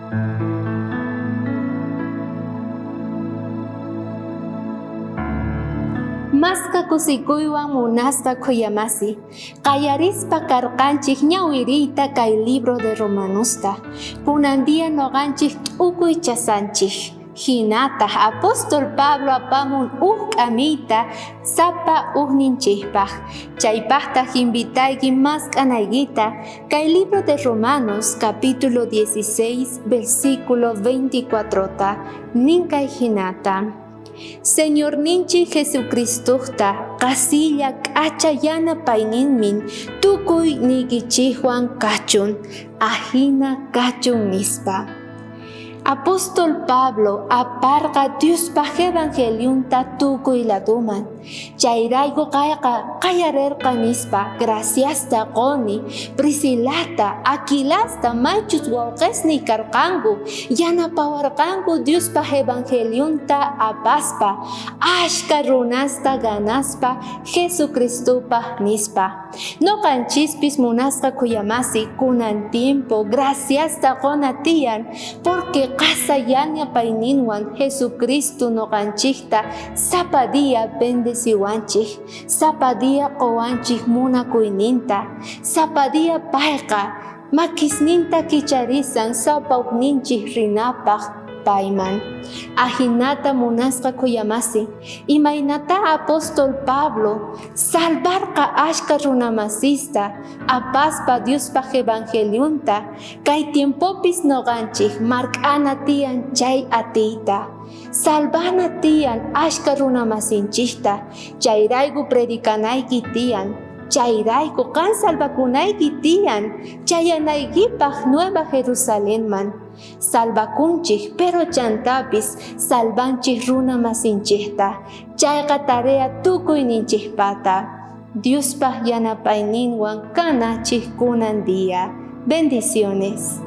Masqa kusikuywan munasqa khuyamasi, qallarispa karqanchik ñawiriyta kay libro de Romanosta. Kunan día noqanchik t'ukuy chasanchik. Jinataj apóstol Pablo apamun uj k'amiyta sapa ujninchikpaj. Chaypajtaj invitayki mask'anaykita kay libro de Romanos capítulo 16 versículo 24ta nin kay jinata. Señorninchik Jesucristojta qasilla k'acha yanapayninmin tukuy niykichejwan kachun, ajina kachun nispa. Apóstol Pablo aparqa Diospaj evangelionta tukuy laduman. Chayrayku kayqa qallarerqa nispa graciasta qoni Priscilata, Aquilasta maychus wawqesniy karqanku, yanapawarqanku Diospaj evangelionta apaspa, ashka runasta ganaspa Jesucristopaj nispa. Noqanchispis munasqa khuyamasi kunan tiempo graciasta qona tiyan, porque qasa yanapayninwan Jesucristo noqanchikta sapa día bendeciwanchik, sapa día qowanchik munakuyninta, sapa día payqa makisninta kicharisan sapa ujninchik rinapaj payman. Ajinata munasqa khuyamasi, imaynata apóstol Pablo salvarqa ashka runamasista apaspa Diospaj evangelionta, kay tiempopis noqanchik mark'ana tiyan chay atiyta. Salvana tiyan ashka runamasinchikta, chayrayku predicanayki tiyan, chayrayku qan salvakunayki tiyan, chayanaykipaj Nueva Jerusalenman. Salvakunchik, pero chantapis salvanchik runamasinchikta. Chayqa tarea tukuyninchikpata. Diospaj yanapayninwan kanachik kunan día. Bendiciones.